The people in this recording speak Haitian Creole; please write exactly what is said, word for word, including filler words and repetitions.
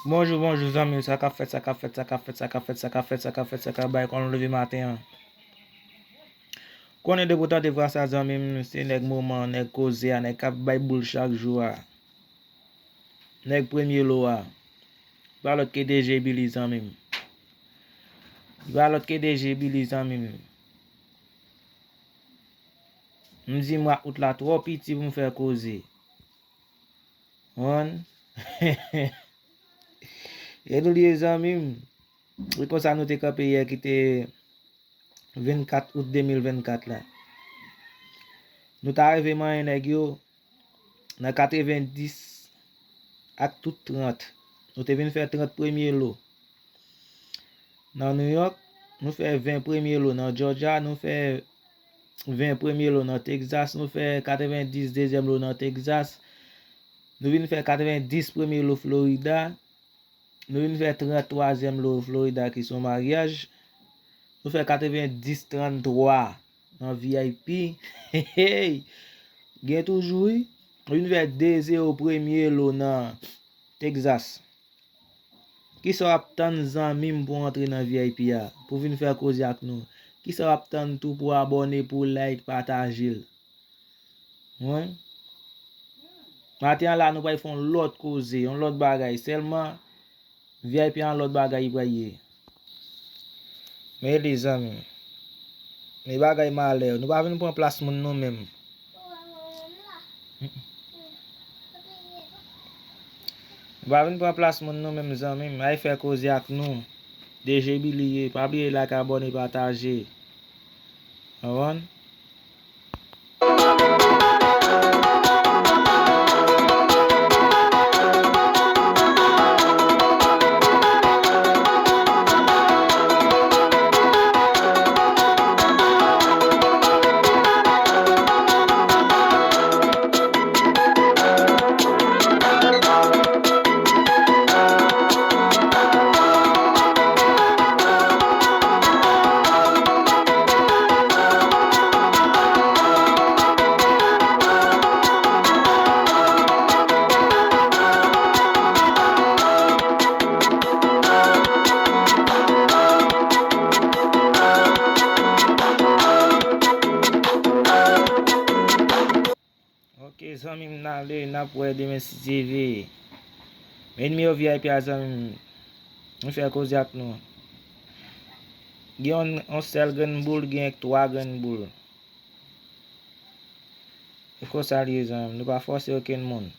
Bonjou, bonjou, zanmi m. Sa k ap fèt, sa k ap fèt, sa k ap fèt, sa k ap fèt, sa k ap fèt, sa k ap fèt, sa k ap fèt, sa k ap bay kòm leve maten an. Konnen depi w tande vwa sa, zanmi m, se nèg moman an, nèg koze a, nèg k ap bay boul chak jou a. Nèg premye lo a. Li pa lòt ke D J Billy, zanmi m. Li pa lòt ke D J Billy, zanmi m. M di mwa out la twò piti pou m fè koze. Konprann? E nou li ye, zanmi m. E konsa nou te kanpe yè ki te vennkat out de mil vennkat la. Nou ta rive manyen nèg yo nan katrevendis ak tout trant. Nou te vin fè trant premye lo. Nan New York, nou fè ven premye lo. Nan Georgia, nou fè ven premye lo. Nan Texas, nou fè katrevendis dezyèm lo nan Texas. Nou vin fè katrevendis premye lo Florida. Nou vin fè trant twazyèm lo Florida ki se yon maryaj. Nou fè katrevendis tranntwa nan V I P. Hey! Gen toujou, wi. Nou vin fè de zewo premye lo nan Texas. Kisa w ap tann, zanmi m, pou w antre nan V I P a, pou w vin fè koze ak nou? Kisa w ap tann tou pou w abòne, pou w like, pataje l? Wi. Maten an la, nou pral fè yon lòt koze, yon lòt bagay. Sèlman, V I P a yon lòt bagay li pral ye. Men li, zanmi m. Men bagay malè. Nou pa vin pran plas moun nou menm. Nou pa vin pran plas moun nou menm, zanmi m. Al fè koze ak nou. D J Billy ye. Pa bliye like, abòne, pataje. Konprann? Ok, zanmi m, n ale, n ap wè demen si Dye vle. Men nimewo V I P a, zanmi m, nou fè koze ak nou. Gen yon, yon sèl grenn boul, gen twa grenn boul. E konsa l ye, zanmi m, nou pa fòse okenn moun.